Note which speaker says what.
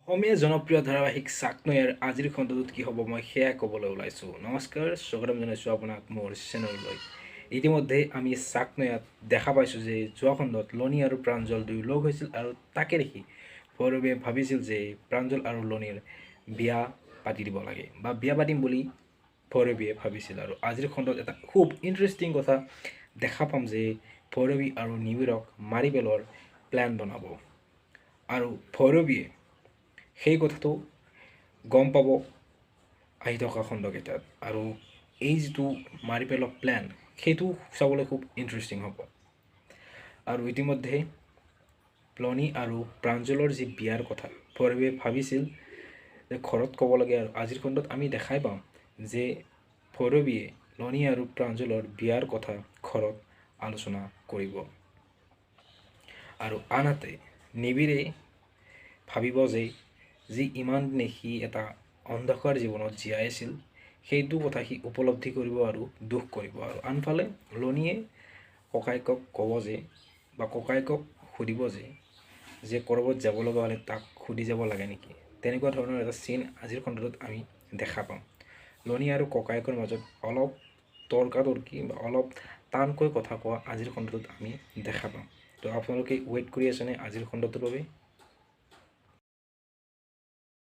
Speaker 1: অসমীয়া জনপ্ৰিয় ধাৰাবাহিক চাকনৈয়াৰ আজিৰ খণ্ডটোত কি হ'ব, মই সেয়া ক'বলৈ ওলাইছোঁ। নমস্কাৰ, স্বাগতম জনাইছোঁ আপোনাক মোৰ চেনেললৈ। ইতিমধ্যে আমি চাকনৈয়াত দেখা পাইছোঁ যে যোৱা খণ্ডত লনী আৰু প্ৰাঞ্জল দুয়ো লগ হৈছিল আৰু তাকে দেখি ভৈৰৱীয়ে ভাবিছিল যে প্ৰাঞ্জল আৰু লনীৰ বিয়া পাতি দিব লাগে বা বিয়া পাতিম বুলি ভৈৰৱীয়ে ভাবিছিল। আৰু আজিৰ খণ্ডত এটা খুব ইণ্টাৰেষ্টিং কথা দেখা পাম যে ভৈৰৱী আৰু নিবিড়ক মাৰি পেলোৱাৰ প্লেন বনাব আৰু ভৈৰৱীয়ে সেই কথাটো গম পাব আহি থকা খণ্ডকেইটাত। আৰু এই যিটো মাৰি পেলোৱা প্লেন, সেইটো চাবলৈ খুব ইণ্টাৰেষ্টিং হ'ব। আৰু ইতিমধ্যে লনী আৰু প্ৰাঞ্জলৰ যি বিয়াৰ কথা ভৈৰৱীয়ে ভাবিছিল যে ঘৰত ক'ব লাগে, আৰু আজিৰ খণ্ডত আমি দেখাই পাম যে ভৈৰৱীয়ে লনী আৰু প্ৰাঞ্জলৰ বিয়াৰ কথা ঘৰত আলোচনা কৰিব। আৰু আনহাতে নিবিড়ে ভাবিব যে যি ইমান দিনে সি এটা অন্ধকাৰ জীৱনত জীয়াই আছিল, সেইটো কথা সি উপলব্ধি কৰিব আৰু দুখ কৰিব। আৰু আনফালে লনীয়ে ককায়েকক ক'ব যে বা ককায়েকক সুধিব যে যে ক'ৰবাত যাব লগা হ'লে তাক সুধি যাব লাগে নেকি, তেনেকুৱা ধৰণৰ এটা চিন আজিৰ খণ্ডটোত আমি দেখা পাম। লনী আৰু ককায়েকৰ মাজত অলপ তৰ্কাতৰ্কি বা অলপ টানকৈ কথা কোৱা আজিৰ খণ্ডটোত আমি দেখা পাম। তো আপোনালোকে ৱেইট কৰি আছেনে আজিৰ খণ্ডটোৰ বাবে?